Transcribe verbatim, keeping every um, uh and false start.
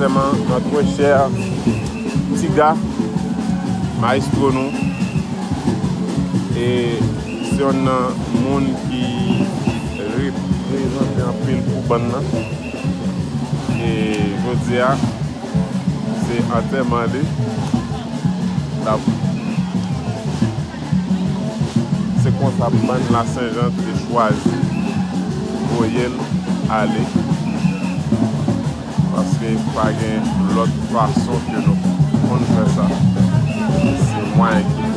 Vraiment, notre cher Tiga, maestro nou, e se yonn nan moun ki reprezante anpil pou bann nan. E jodi a, se antèman li. L ap Se konsa bann Lasenjan te chwazi voye l ale, paske pa gen lòt fason ke nou konn fè sa. Se mwayen ki